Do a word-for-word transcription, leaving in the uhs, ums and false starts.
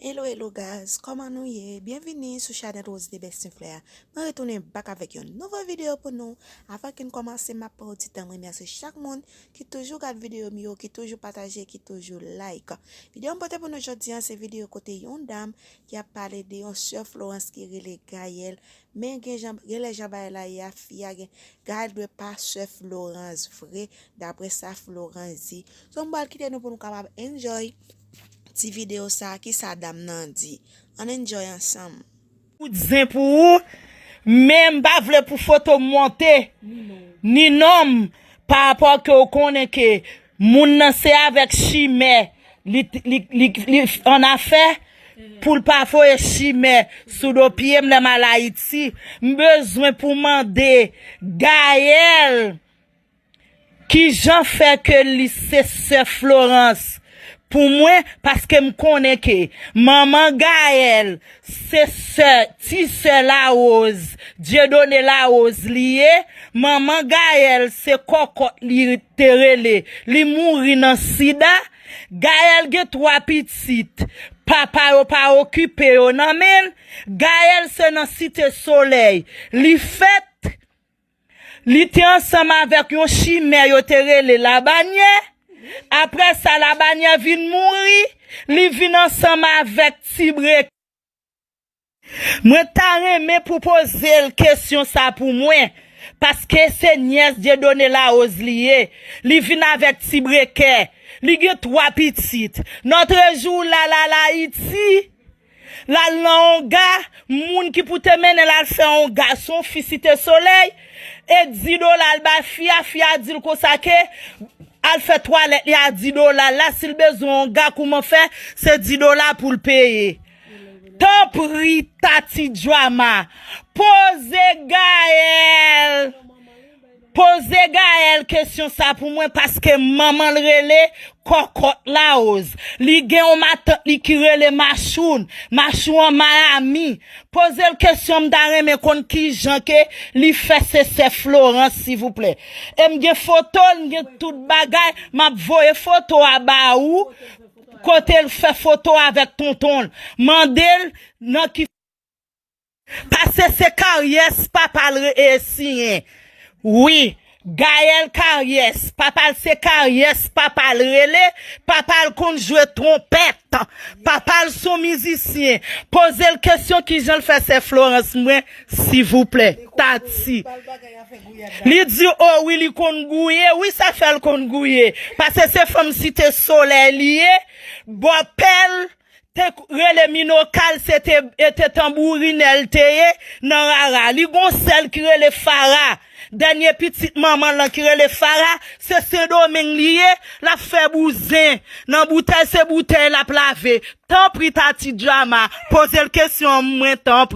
Hello, hello guys, kòman nou ye? Byenvini sou chanèl Rose de Best Fleur. Mwen retounen back avèk yon nouvo videyo pou nou. Avan ke n kòmanse, m ap pran yon ti tan m remèsye chak moun ki toujou gad videyo m yo, ki toujou pataje, ki toujou like. Videyo m pote pou nou jodi a, se videyo kote yon dam ki ap pale de yon sè Florence ki rele Gaëlle. Men gen jan, gen lè jan bagay la ye a, fi a gen, Gaëlle dwe pa sè Florence vre, daprè sa Florence di. So, m pral kite nou pou nou kapab enjoy ti videyo sa, kisa dam nan di. Ann enjoy ansanm. Ou di zen pou ou, men m pa vle pou foto m monte, ni non m, pa rapò ke w konnen ke moun nan se avèk chimè li, li, li, li annafè, pou l pa voye chimè sou do pye m lè m al Ayiti. M bezwen pou mande Gaëlle kijan fè ke li se sè Florence pou mwen, paske m konnen ke manman Gaëlle se sè, ti sè Larose, Dieudonné Larose li ye. Manman Gaëlle se kòkòt li te rele. Li mouri nan sida. Gaëlle gen twa pitit. Papa yo pa okipe yo nan men l. Gaëlle se nan Site Solèy li fèt. Li te ansanm avèk yon chimè yo te rele Labanyè. Aprè sa, Labanyè vin mouri. Li vin ansanm avèk Ti Brek. Mwen ta renmen pou poze l kesyon sa pou mwen, paske se nyès Dieudonné Larose li ye. Li vin avèk Ti Brekè. Li gen twa pitit. Notre jour la, l al Ayiti, l al nan onga, moun ki pou te mennen l al fè onga, se yon fi Site Solèy, e di dola l bay fi a, fi a di l konsa ke al fè twalèt li a di dola la, si l bezwen onga kouman fè, se di dola pou l peye. Tanpri, Tati Drama, poze Gaëlle, poze Gaëlle kesyon sa pou mwen, paske manman l rele Kòkòt Larose. Li gen yon matant li ki rele Machoun, Machou an Miami. Poze l kesyon, m ta renmen konn kijan ke li fè se sè Florence, silvouplè. E m gen foto l, m gen tout bagay, m ap voye foto a ba ou, kote l fè foto avèk tonton l. Mande l nan ki, paske se Karyès papa l re-, e siyen. Wi, Gaëlle Karyès, papa l se Karyès, papa l rele, papa l konn jwe twonpèt, papa l se yon mizisyen. Poze l kesyon kijan l fè sè Florence mwen, silvouplè, Tati. Li di, o wi, li konn gouye, wi, sa fè l konn gouye. Paske se fanm Site Solèy li ye, bòpè l te k-, rele Minokal, se te, e te tanbourinè l te ye nan Rara. Li gon sè l ki rele Fara. Dènye pitit manman l lan ki rele Fara, se Sendomeng li ye, l ap fè bouzen. Nan boutèy, se boutèy l ap lave. Tanpri, Tati Drama, poze l kesyon an mwen, tanpri.